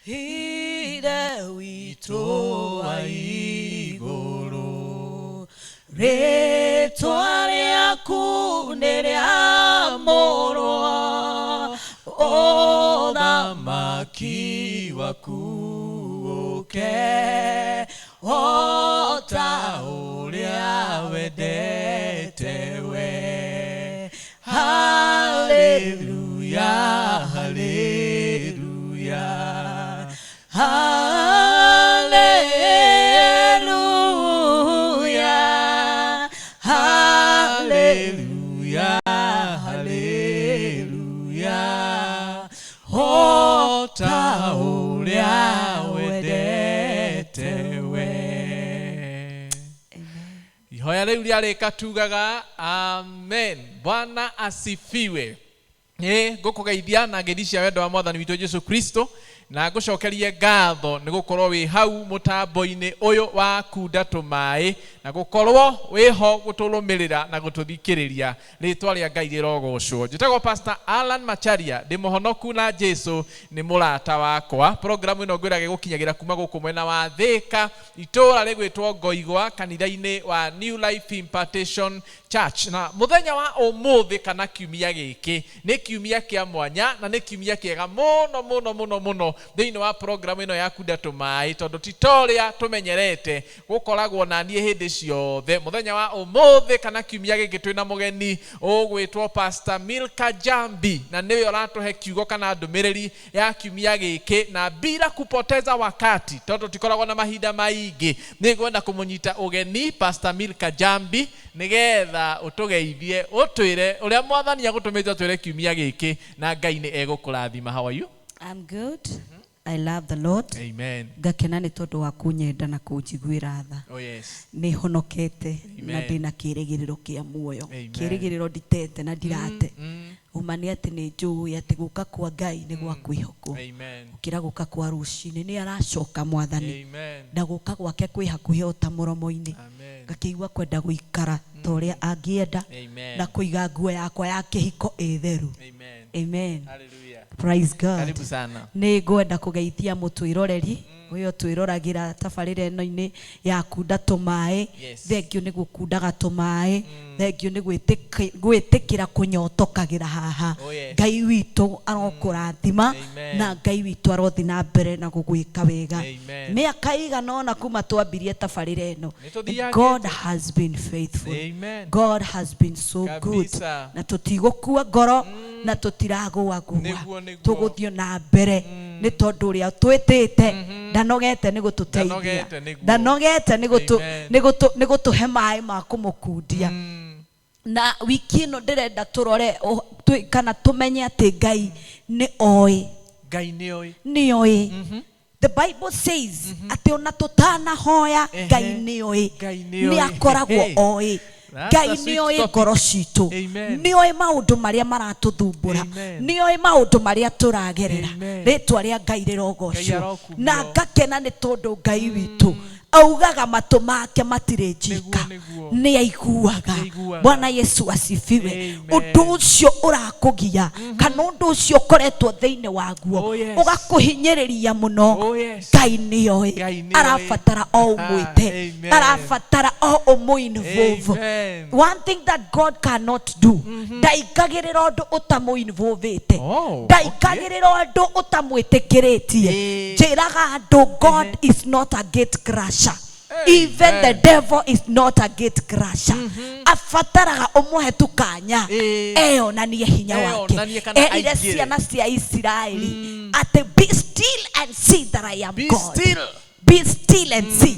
Ithe witũ wa igũrũ, rĩtwa rĩaku nĩ rĩamũrwo, ũthamaki waku ũke, o ta ũrĩa wendete we. Haleluya, haleluya, haleluya, haleluya, haleluya, o ta ũrĩa wendete we. Ihoya rĩu rĩarĩka tugaga amen. Bwana asifiwe. Nĩ ngũkũgeithia na ngeithi cia wendo wa Mwathani witũ Jesu Kristo, na ngũcokerie ngatho nĩ gũkorwo wĩ hau mũtambo-inĩ ũyũ wa Kunda Tũmaĩ, na gũkorwo wĩho gũtũrũmĩrĩra na gũtũthikĩrĩria. Rĩtwa rĩa Ngai rĩrogocwo. Njĩtagwo Pastor Alan Macharia, ndĩ mũhonoku na Jesu nĩ mũrata wakwa. Programu ĩno ngwĩraga ĩgũkinyagĩra kuma gũkũ mwena wa Thĩka, itũũra rĩgwĩtwo Ngoigwa, kanitha-inĩ wa New Life Impartation Church. Na mũthenya wa ũmũthĩ kana kiumia gĩkĩ nĩ kiumia kĩa mwanya na nĩ kiumia kĩega mũno mũno mũno mũno thĩinĩ wa programu ĩno ya Kunda Tũmaĩ, tondũ ti ta ũrĩa tũmenyerete gũkoragwo na niĩ hĩndĩ ciothe. Mũthenya wa ũmũthĩ kana kiumia gĩkĩ twĩna mũgeni ũgwĩtwo Pastor Milka Jambi, na nĩwe ũratũhe kiugo kana ndũmĩrĩri ya kiumia gĩkĩ. Na bila kupoteza wakati, tondũ tikoragwo na mahinda maingĩ, nĩ ngwenda kũmũnyita ũgeni Pastor Milka Jambi nĩgetha ũtũgeithie, ũtwĩre ũrĩa Mwathani agũtũmĩte ũtwĩre kiumia gĩkĩ, na Ngai nĩ egũkũrathima. How are you? I'm good. I love the Lord. Amen. Ngakena nĩ tondũ wa kũnyenda na kũnjiguĩra tha. Oh yes. Nĩ honokete na Amen. ndĩna kĩrĩgĩrĩro kĩa muoyo. Amen. Kĩrĩgĩrĩro nditete na ndirate. Ũma nĩ atĩ nĩ njũĩ atĩ gũka kwa Ngai nĩ gwa kwĩhokwo. Amen. Gũkĩra gũka kwa rũcinĩ, nĩ aracoka Mwathani. Amen. Na gũka gwake kwĩ hakuhĩ o ta mũromo-inĩ. Amen. Ngakĩigua kwenda gũikara ta ũrĩa angĩenda Amen. na kũiga nguo yakwa ya kĩhiko ĩ theru. Amen. Amen. Hallelujah. Praise God. Karibu sana. Nĩ ngwenda kũgeithia mũtwĩroreri ũyũ twĩroragĩra tabarĩra ĩno-inĩ ya Kunda Tũmaĩ. Thengio nĩ gũkundaga tũmaĩ, thengio nĩ gwĩtĩkĩra kũnyotokagĩra haha. Oh, yes. Ngai witũ arokũrathima. Amen. Na Ngai witũ arothi na mbere na gũgwĩka wega. Amen. Mĩaka igana ũna kuma twambirie tabarĩra ĩno, Nĩtũthiangĩte. God has been faithful. Amen. God has been so good. Kabisa. Na tũtigũkua ngoro na tũtiragũagũa. Nĩguo, nĩguo. Tũgũthiĩ na mbere nĩ tondũ ũrĩa twĩtĩte ndanogete nĩ gũtũteithia. Ndanogete, nĩguo. Ndanogete Amen. nĩ gũtũhe maĩ ma kũmũkundia. Na wiki ĩno ndĩrenda tũrore kana tũmenye atĩ Ngai nĩ oĩ. Ngai nĩ oĩ. Nĩ oĩ. The Bible says atĩ ona tũtanahoya Ngai nĩ oĩ. Ngai nĩ Nĩ oĩ. akoragwo Hey. oĩ. That's Ngai a nĩ sweet oĩ topic. ngoro citũ. Amen. Nĩ oĩ maũndũ marĩa maratũthumbũra. Amen. Nĩ oĩ maũndũ marĩa tũragerera. Amen. Rĩtwa rĩa Ngai Ngai rĩrogocwo. arokumio. Na ngakena nĩ tondũ Ngai witũ augaga matũ make matirĩ njika. Nĩguo, nĩguo. Nĩ aiguaga. Nĩ aiguaga. Bwana Yesu asifiwe. Amen. Ũndũ ũcio ũrakũgia kana ũndũ ũcio ũkoretwo thĩinĩ waguo Oh, yes. ũgakũhinyĩrĩria mũno. Oh, yes. Ngai nĩ oĩ. Ngai nĩ oĩ. Arabatara o ũmwĩte. Amen. Arabatara o ũmũ-involve. Amen. One thing that God cannot do, ndaingagĩrĩra ũndũ ũtamũ-involvĩte. Oh, Ndaingagĩrĩra ũndũ ũtamwĩtĩkĩrĩtie. Njĩraga andũ, God is not a gate crasher. Even the devil is not a gate crasher. Abataraga ũmũhe tu kanya eyonanie hinya wake. Eyonanie kana Erire aingĩre. ciana cia Isiraeli atĩ be still and see that I am Be God. still. Be still and see.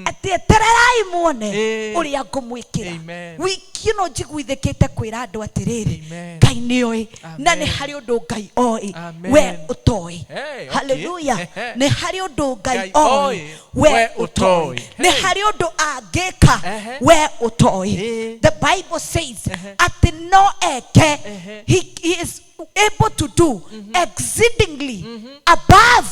Atĩ etererai muone ũrĩa ngũmwĩkĩra. Amen. Wiki ĩno njiguithĩkĩte kwĩra andũ atĩrĩrĩ, Amen. Ngai nĩ oĩ. Na nĩ Amen. harĩ ũndũ Ngai oĩ Amen. we ũtoĩ. Hey, okay. Hallelujah. Nĩ harĩ ũndũ Ngai Ngai oĩ oĩ, we we ũtoĩ. ũtoĩ. Nĩ Hey. harĩ ũndũ angĩka Ehe. we ũtoĩ. The Bible says atĩ no eke, he is able to do exceedingly above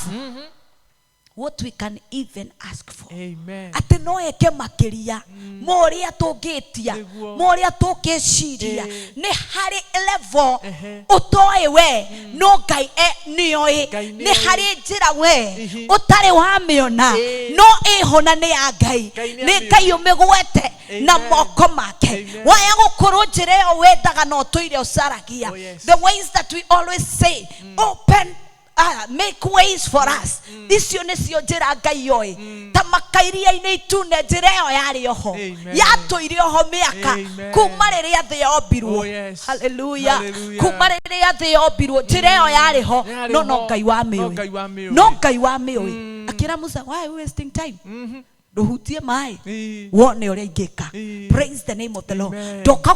What we can even ask for. Amen. Atä no eke makä ma å rä a tå ngä tia, Nĩguo. ma å rä a tå ngä ciria. Ĩĩ. Nä harä level Ehe. ũtoĩ we, no Ngai nĩ oĩ. Ngai nĩ Nĩ oĩ. harĩ njĩra we Ihi. ũtarĩ wamĩona, Ĩĩ. no ĩho na nĩ ya Ngai. Ngai nĩ Nĩ amĩũĩ. Ngai ũmĩgwete na Amen. moko make. Amen. Waya gũkorwo njĩra ĩyo wendaga na ũtũire ũcaragia. Oh, yes. The ways that we always say, open, make ways for us, icio nĩcio njĩra Ngai oĩ. Ta makairia-inĩ itune, njĩra ĩyo yarĩ oho, Amen. yatũire oho mĩaka Amen. kuma rĩrĩa thĩ yombirwo. Oh, yes. Haleluya. Hallelujah. Kuma rĩrĩa thĩ yombirwo, njĩra ĩyo yarĩ ho. Yarĩ No ho. Ngai No wamĩũĩ. Ngai wamĩũĩ. No Ngai wamĩũĩ. Akĩra Musa, why are you wasting time? Ndũhutie maĩ, Ĩĩ. wone ũrĩa ingĩka. Ĩĩ. Praise the name of the Lord. Amen. Ndoka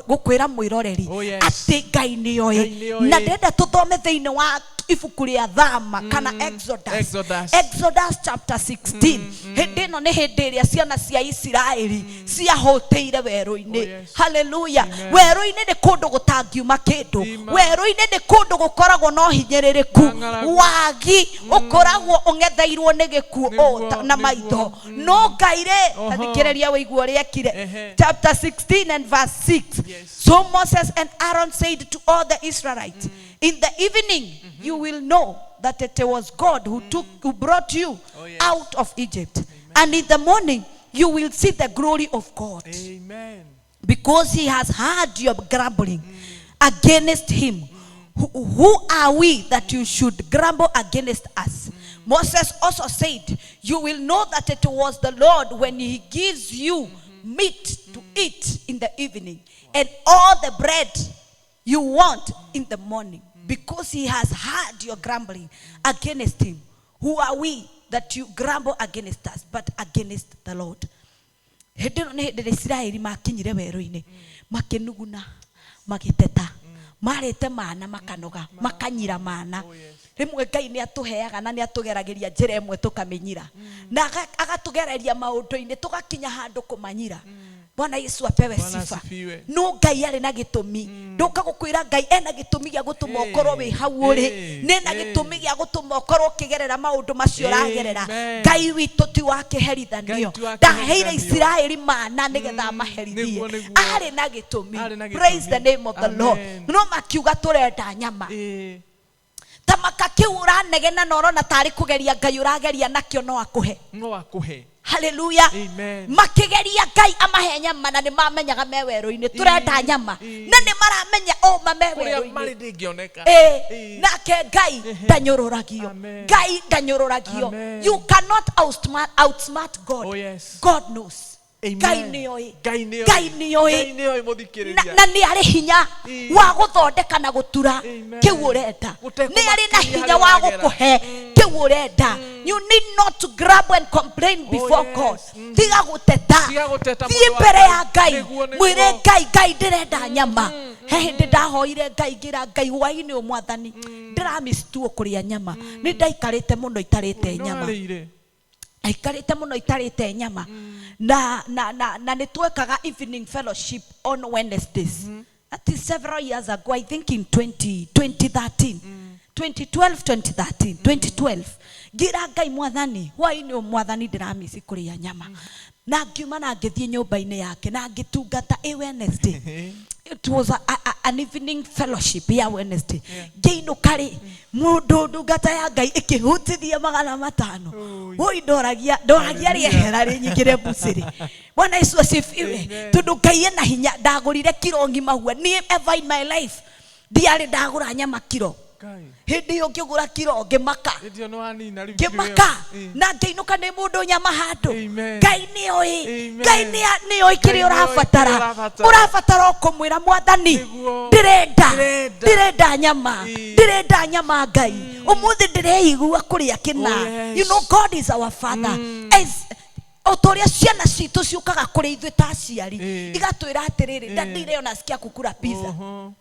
gũkwĩra mwĩroreri Oh, yes. atĩ Ngai nĩ Ngai oĩ. nĩoĩ. Na ndĩrenda tũthome thĩinĩ wa ibuku rĩa Thama kana Exodus. Exodus. Exodus chapter 16. Hĩndĩ ĩno nĩ hĩndĩ ĩrĩa ciana cia Isiraeli ciahũtĩire werũ-inĩ. Oh, yes. Haleluya. Amen. Werũ-inĩ nĩ kũndũ gũtangiuma kĩndũ. Ima. Werũ-inĩ nĩ kũndũ gũkoragwo na ũhinyĩrĩrĩku, Na ng'aragu. wagi ũkoragwo ũng'etheirwo nĩ gĩkuũ Nĩguo, na nĩguo. maitho. No Ngai rĩ, Oho. tathikĩrĩria wĩigue ũrĩa ekire. Ehe. Chapter 16 and verse 6. Yes. So Moses and Aaron said to all the Israelites, in the evening you will know that it was God who took who brought you Oh, yes. out of Egypt. And in the morning you will see the glory of God, Amen. because he has heard your grumbling against him. Who are we that you should grumble against us? Moses also said, you will know that it was the Lord when he gives you meat to eat in the evening and all the bread you want in the morning, because he has heard your grumbling against him. Who are we that you grumble against us, but against the Lord? Hĩndĩ ĩno nĩ hĩndĩ ĩrĩa Isiraeli makinyire werũ-inĩ, makĩnuguna, magĩteta, marĩte mana makanoga, makanyira mana. Rĩmwe Ngai nĩ atũheaga na nĩ atũgeragĩria njĩra ĩmwe tũkamĩnyira, na agatũgereria maũndũ-inĩ tũgakinya handũ kũmanyira. Bwana Yesu apewe Bwana sifa. asifiwe. No Ngai arĩ na gĩtũmi. Ndoka gũkwĩra Ngai ena gĩtũmi gĩa gũtũma Hey. ũkorwo wĩ hau ũrĩ. Hey. Nĩ na Hey. gĩtũmi gĩa gũtũma ũkorwo ũkĩgerera maũndũ macio ũragerera. Amen. Ngai witũ ti wa kĩherithanio. Ngai ti wa Ndaheire kĩherithanio. Isiraeli mana nĩgetha amaherithie. Nĩguo, nĩguo. Arĩ na gĩtũmi. Arĩ na gĩtũmi. Praise the name of the Lord. Amen. No makiuga tũrenda nyama. Ĩĩ. Tamaka kĩu ũranegena na ũrona tarĩ kũgeria Ngai ũrageria nakĩo, no akũhe. No akũhe. Haleluya. Amen. Makigeria Ngai amahe nyama, na nĩ mamenyaga me werũ-inĩ tũrenda nyama, Ĩĩ. na nĩ maramenya ũma me Kũrĩa werũ-inĩ. marĩ ndĩngĩoneka. Ĩĩ, Ĩĩ. nake Ngai ndanyũrũragio. Amen. Ngai ndanyũrũragio. Amen. You cannot outsmart God. Oh, yes. God knows. Amen. Ngai nĩoĩ. Ngai nĩoĩ. Ngai nĩoĩ. Ngai nĩoĩ Na mũthikĩrĩria. na nĩ arĩ hinya Ĩĩ. wa gũthondeka na gũtura Amen. kĩu ũrenda. Gũtekũmakĩria Nĩ arĩ na harĩa hinya wa ũragera. gũkũhe kĩu ũrenda. You need not to grab and complain before yes. God. Tiga gũteta. Tiga gũteta, Thiĩ mũndũ wa mbere Ngai. ya Ngai, Nĩguo, nĩguo. mwĩre Ngai, Ngai ndĩrenda nyama. He hĩndĩ ndahoire Ngai, ngĩra Ngai, hwainĩ ũyũ mwathani ndĩramĩcitua kũrĩa nyama. Nĩ ndaikarĩte mũno itarĩte No nyama. arĩire. Aikarĩte mũno itarĩte nyama. Na nĩ twekaga evening fellowship on Wednesdays. That is several years ago, I think in 2013, 2012, 2013, 2012. Ngira Ngai, mwathani, hwainĩ ũyũ mwathani ndĩramici kũrĩa nyama. Na ngiuma na ngĩthiĩ nyũmba-inĩ yake na ngĩtungata ĩ Wednesday. It was an evening fellowship ya Wednesday. Ngĩinũka rĩ, mũndũ ndungata ya Ngai ĩkĩhutithia 500. Oi. Woi, ndoragia rĩehera rĩnyingĩre mbucĩrĩ. Bwana Yesu asifiwe. Amen. Tondũ Ngai ena hinya. Ndagũrire kiro ng'ima hua. Niĩ ever in my life ndiarĩ ndagũra nyama kiro. Ngai. Hĩndĩ ĩyo ngĩgũra kiro ngĩmaka. Hĩndĩ ĩyo nĩ wanina rĩu kiro ĩyo. Ngĩmaka Ĩĩ. na ngĩinũka nĩ mũndũ nyama handũ. Amen. Ngai nĩoĩ. Amen. Ngai nĩoĩ kĩrĩa Ngai nĩoĩ ũrabatara. kĩrĩa ũrabatara. Ũrabatara o kũmwĩra mwathani, Nĩguo. ndĩrenda, Ndĩrenda. ndĩrenda nyama, Ĩĩ. ndĩrenda nyama Ngai. Ũmũthĩ ndĩreigua kũrĩa kĩna. Oh, yes. You know God is our father. As o ta ũrĩa ciana citũ ciũkaga kũrĩ ithuĩ ta aciari, Ĩĩ. igatwĩra atĩrĩrĩ, Ĩĩ. daddy leo nasikia kukula pizza. Oho.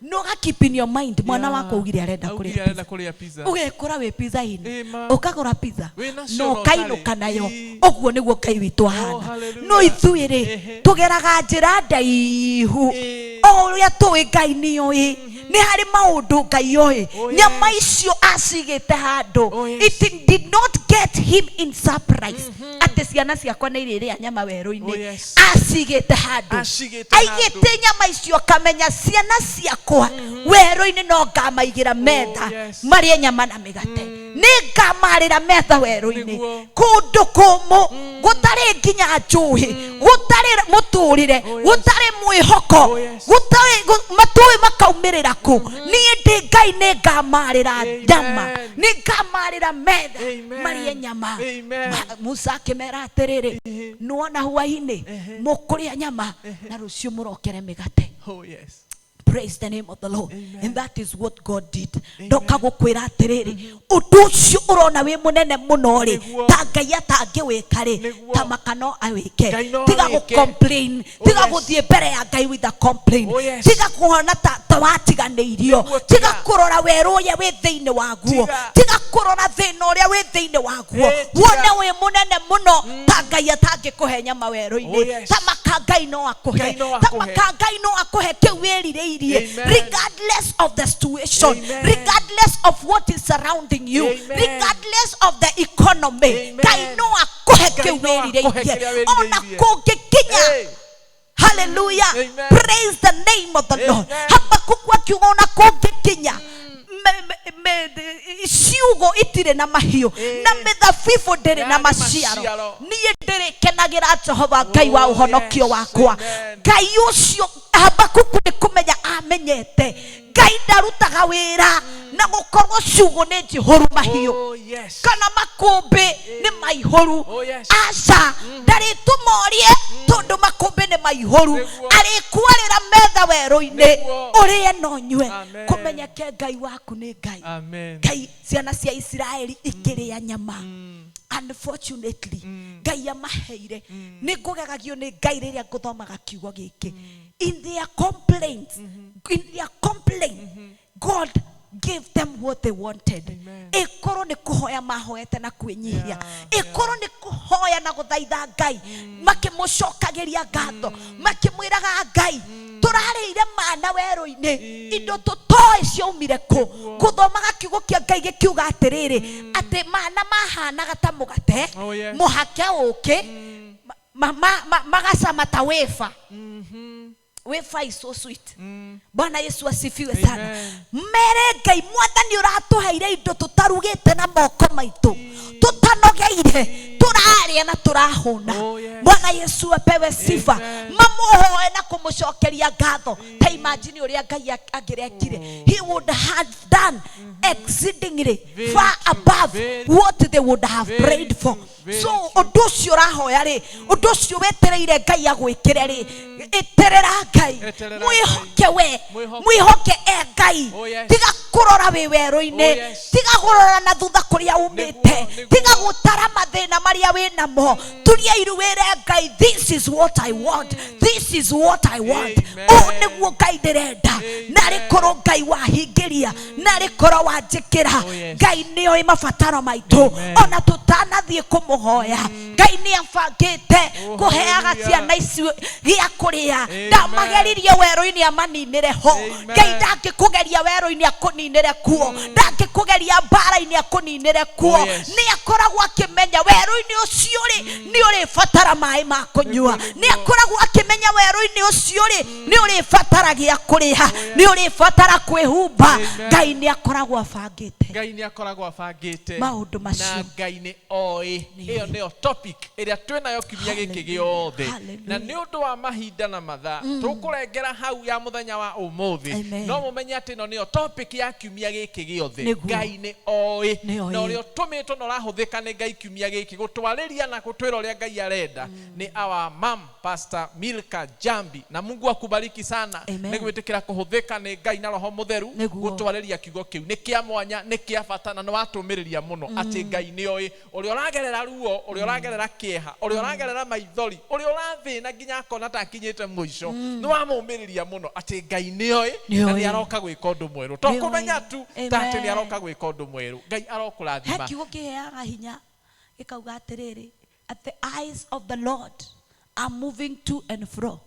No ga keep in your mind, mwana Yeah. wakwa augire arenda Augire kũrĩa arenda pizza. kũrĩa pizza. Ũgekora wĩ pizza inĩ, Ĩma. ũkagũra pizza Wĩ nacio na no ũkainũka ũtarĩ. nayo. Ĩĩ. Ũguo nĩguo Ngai witũ ahana. Hallelujah. No ithuĩ rĩ, Ehe. tũgeraga njĩra ndaihu. Ĩĩ. O ũrĩa tũĩ Ngai nĩoĩ. Nĩ harĩ maũndũ Ngai oĩ. Oh, Nyama yes. icio acigĩte handũ. Oh, yes. It did not get him in surprise atĩ ciana ciakwa nĩ irĩrĩa nyama Oh, werũ-inĩ. yes. Acigĩte handũ. Acigĩte handũ. Aigĩte nyama icio akamenya ciana ciakwa werũ-inĩ no ngamaigĩra metha, yes. marĩe nyama na mĩgate. Nĩ ngamarĩra metha werũ-inĩ, Nĩguo. kũndũ kũmũ gũtarĩ nginya njũĩ, gũtarĩ mũtũrĩre, Oh, yes. gũtarĩ mwĩhoko, Oh, yes. gũtarĩ matũĩ makaumĩrĩra kũ. Niĩ ndĩ Ngai, nĩ ngamarĩra Amen. nyama, nĩ ngamarĩra metha, Amen. marĩe nyama. Amen. Musa akĩmera atĩrĩrĩ, nĩwona hwainĩ mũkũrĩa nyama na rũciũ mũrokere mĩgate. Oh, yes. Praise the name of the Lord. Amen. And that is what God did. Ndoka gukwira atiriri, undu ucio urona wi munene muno ri, Nĩguo. ta Ngai atangĩwĩka ri, Nĩguo. ta maka no awĩke. Ngai no Tiga awĩke. gũ complain, Oh, tiga yes. guthie mbere ya Ngai with a complaint. Oh, yes. Tiga kuona ta watiganĩirio. Nĩguo, Tiga tiga. kũrora werũ ũrĩa wĩ thĩinĩ waguo. Tiga. Tiga kũrora thĩna ũrĩa wĩ thĩinĩ waguo. Eh, tiga. Wone wĩ mũnene mũno ta Ngai atangĩkũhe nyama werũ-inĩ. Oh, yes. Ta maka Ngai no akũhe. Ngai no Ta akũhe. maka Ngai no akũhe kĩu wĩrirĩirie, Amen. regardless of the situation, Amen. regardless of what is surrounding you, Amen. regardless of the economy. Amen. Ngai no akũhe Ngai kĩu no akũhe wĩrirĩirie kĩrĩa ona wĩrirĩirie. kũngĩkinya. Hey. Hallelujah. Amen. Praise the name of the Lord. Amen. Habakuku akiuga ona kũngĩkinya ciugo itirĩ na mahiũ, Eh. na mĩthabibũ ndĩrĩ na Yarĩ maciaro, maciaro. niĩ ndĩrĩkenagĩra Jehova Ngai wa Oh, ũhonokio yes. wakwa. Amen. Ngai ũcio Habakuku nĩ kũmenya amenyete Ngai ndarutaga wĩra na gũkorwo ciugo nĩ njihũru mahiũ, Oh, yes. kana makũmbĩ nĩ maihũru. Oh, yes. Aca, ndarĩtũma ũrĩe tondũ makũmbĩ nĩ maihũru. Nĩguo. Arĩkwarĩra metha werũ-inĩ, Nĩguo. ũrĩe no nyue. Amen. Kũmenyeke Ngai waku nĩ Ngai. Amen. Ngai, ciana cia Isiraeli ikĩrĩa nyama, unfortunately Ngai amaheire. Nĩ ngũgegagio nĩ Ngai rĩrĩa ngũthomaga kiugo gĩkĩ. In their complaints, in their complaint, God gave them what they wanted. Amen. Ĩkorwo nĩ kũhoya mahoete na kwĩnyihia, Yeah, ĩkorwo nĩ kũhoya na gũthaitha Ngai, makĩmũcokagĩria ngatho, makĩmwĩraga Ngai, tũrarĩire mana werũ-inĩ, indo tũtoĩ ciaumire kũ. Gũthomaga kiugo kĩa Ngai gĩkiuga atĩrĩrĩ, atĩ mana mahanaga ta mũgate Oh, yes. mũhake ũkĩ, magacama ta wĩba. Wafer is so sweet. Bwana Yesu asifiwe sana. Amen. Mere Ngai mwathani ũratũheire indo tũtarugĩte na moko maitũ, tũtanogeire, tũrarĩa na tũrahũna. Oh, yes. Bwana Yesu apewe sifa. Amen. Mamũhoe na kũmũcokeria ngatho. Ta imagine ũrĩa Ngai angĩrekire. He would have done exceedingly Very far true. above Very what they would have Very prayed for. true. Very So true. ũndũ ũcio ũrahoya rĩ, ũndũ ũcio wetereire Ngai agwĩkĩre rĩ, ĩterera Ngai, Eterera mwĩhoke we, Mwĩhoke. mwĩhoke e Ngai. Oh, yes. Tiga kũrora wĩ werũ-inĩ, Oh, yes. tiga kũrora na thutha kũrĩa umĩte, Nĩguo, nĩguo. tiga gũtara mathĩna marĩa wĩ namo. Turia iru wĩre Ngai, this is what I want, this is what I want. Amen. Ũũ nĩguo Ngai ndĩrenda. Amen. Narĩ korwo Ngai wahingĩria, narĩ korwo wanjĩkĩra. Oh, yes. Ngai nĩoĩ mabataro maitũ Amen. ona tũtanathiĩ kũmũhoya. Ngai nĩ abangĩte Oh, kũheaga hallelujah. ciana icio gĩa kũrĩa. Amen. Ndamageririe werũ-inĩ amaninĩre ho. Amen. Ngai ndangĩkũgeria werũ-inĩ akũninĩre kuo, ndangĩkũgeria mbara-inĩ akũninĩre kuo. Oh, yes. Nĩ akoragwo akĩmenya werũ-inĩ ũcio rĩ, nĩ ũrĩbatara maĩ ma kũnyua. Nĩguo, Nĩ nĩguo. akoragwo akĩmenya werũ-inĩ ũcio rĩ, nĩ ũrĩbatara gĩa kũrĩa, nĩ ũrĩbatara kwĩhumba. Amen. Ngai nĩ akoragwo abangĩte Ngai nĩ akoragwo abangĩte maũndũ macio. Na Ngai nĩ oĩ. Ĩyo nĩyo topic ĩrĩa twĩnayo kiumia gĩkĩ Hallelujah. gĩothe. Hallelujah. Na nĩ ũndũ wa mahinda na mathaa tũkũrengera hau ya mũthenya wa ũmũthĩ. Amen. No mũmenye atĩ ĩno nĩyo topic ya kiumia gĩkĩ gĩothe. Nĩguo. Ngai nĩ oĩ. Nĩ oĩ. Na ũrĩa ũtũmĩtwo na ũrahũthĩka nĩ Ngai kiumia gĩkĩ gũtwarĩria na gũtwĩra ũrĩa Ngai arenda nĩ our mom Pastor Milka Jambi. Na Mungu akubariki sana Amen. nĩ gwĩtĩkĩra kũhũthĩka nĩ Ngai na Roho Mũtheru Nĩguo. gũtwarĩria kiugo kĩu. Nĩ kĩa mwanya, nĩ kĩa bata, na nĩ watũmĩrĩria mũno atĩ Ngai nĩ oĩ ũrĩa ũragerera ruo, ũrĩa ũragerera kĩeha, ũrĩa ũragerera maithori, ũrĩa ũrathĩna nginya akona ta akinyĩte mũico. Nĩ wamũmĩrĩria mũno atĩ Ngai nĩ oĩ Nĩ na oĩ. nĩ aroka gwĩka ũndũ mwerũ. To Nĩ oĩ. kũmenya tu ta atĩ nĩ Amen. aroka gwĩka ũndũ mwerũ. Ngai He arokũrathima. kiugo kĩheaga hinya gĩkauga atĩrĩrĩ, at the eyes of the Lord are moving to and fro.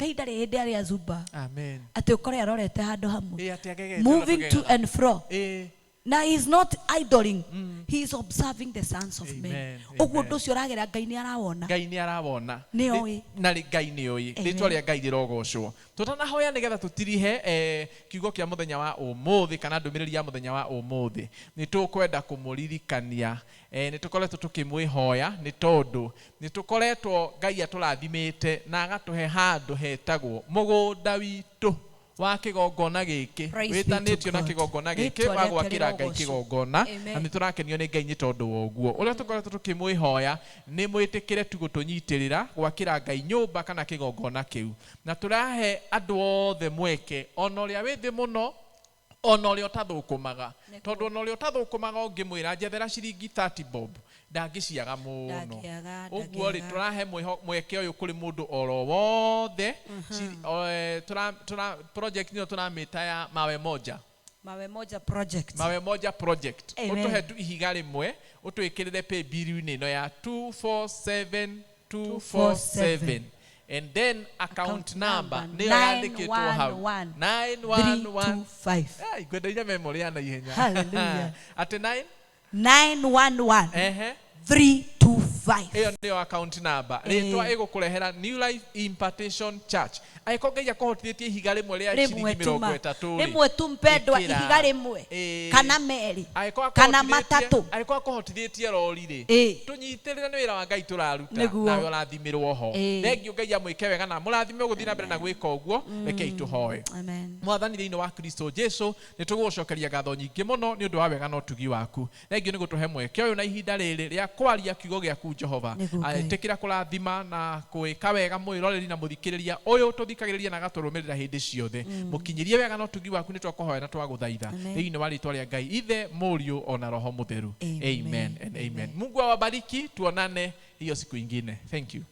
Ngai ndarĩ hĩndĩ arĩa zumba Amen. atĩ ũkore arorete handũ hamwe. Ĩ, atĩ agegete Moving ũrĩa to tũgegaga. and fro. Ĩ. Na he is not idling. He is observing the sons of men. Amen, Ũguo amen. ũndũ ũcio ũragera Ngai nĩ arawona. Ngai nĩ arawona. Nĩ oĩ. Na Ngai nĩ oĩ. Amen. Rĩtwa rĩa Ngai rĩrogocwo. Tũtanahoya nĩgetha tũtirihe kiugo kĩa mũthenya wa ũmũthĩ kana ndũmĩrĩri ya mũthenya wa ũmũthĩ, nĩ tũkwenda kũmũririkania, nĩ tũkoretwo tũkĩmwĩhoya nĩ tondũ nĩ tũkoretwo Ngai atũrathimĩte na agatũhe handũ hetagwo mũgũnda witũ wa kĩgongona gĩkĩ, Praise be to wĩtanĩtio na God. kĩgongona gĩkĩ Rĩtwa wa rĩake gwakĩra Ngai rĩrogocwo. kĩgongona. Amen. Na nĩ tũrakenio nĩ Ngai nĩ tondũ wa ũguo. Ũrĩa tũkoretwo tũkĩmwĩhoya nĩ mwĩtĩkĩre tu gũtũnyitĩrĩra gwakĩra Ngai nyũmba kana kĩgongona kĩu, na tũrahe andũ othe mweke, ona ũrĩa wĩ thĩ mũno, ona ũrĩa ũtathũkũmaga, tondũ ona ũrĩa ũtathũkũmaga ũngĩmwĩra njethera ciringi 30 bob ndangĩciaga mũno. Ndangĩaga, Ũguo rĩ, ndangĩaga. tũrahe mweke ũyũ kũrĩ mũndũ oro wothe. Project ĩno tũramĩta ya Mawe Moja. Mawe Moja Project. Mawe Moja Project. Amen. Ũtũhe tu ihiga rĩmwe ũtwĩkĩrĩre pay bill-inĩ ĩno ya 247 247, and then account Account number number nĩyo yandĩkĩtwo hau 911 911. 325. Ai, ngwenda inya memory ya naihenya. Hallelujah. Atĩ 9 911 ehe 325. Ĩyo nĩyo account number. Rĩtwa ĩgũkũrehera New Life Impartation Church. Angĩkorwo Ngai akũhotithĩtie ihiga rĩmwe rĩa Rĩmwe ciringi tu mĩrongo ma ĩtatũ rĩ, rĩmwe tu mpendwa, ĩkĩra. ihiga rĩmwe kana merĩ Angĩkorwo kana akũhotithĩtie matatũ. Angĩkorwo akũhotithĩtie rori rĩ, tũnyitĩrĩre, nĩ wĩra wa Ngai tũraruta. Nĩguo. Nawe ũrathimĩrwo ho. Thengiũ, Ngai amwĩke wega na mũrathime ũgũthiĩ na mbere na gwĩka ũguo. Rekei tũhoe. Amen. Mwathani, thĩinĩ wa Kristo Jesu, nĩ tũgũgũcokeria ngatho nyingĩ mũno nĩ ũndũ wa wega na ũtugi waku. Thengiũ nĩ gũtũhe mweke ũyũ na ihinda rĩrĩ rĩa kwaria kiugo gĩaku, Jehova. Nĩguo, Ngai. Ĩtĩkĩra kũrathima na kwĩka wega mwĩroreri na mũthikĩrĩria ũyũ tũthikagĩrĩria na agatũrũmĩrĩra hĩndĩ ciothe. Mũkinyĩrie wega na ũtugi waku, nĩ twakũhoya na twagũthaitha Amen. thĩinĩ wa rĩtwa rĩa Ngai Ithe, Mũriũ ona Roho Mũtheru. Amen. Amen and amen. Mungu awabariki, tuonane hiyo siku ingine. Thank you.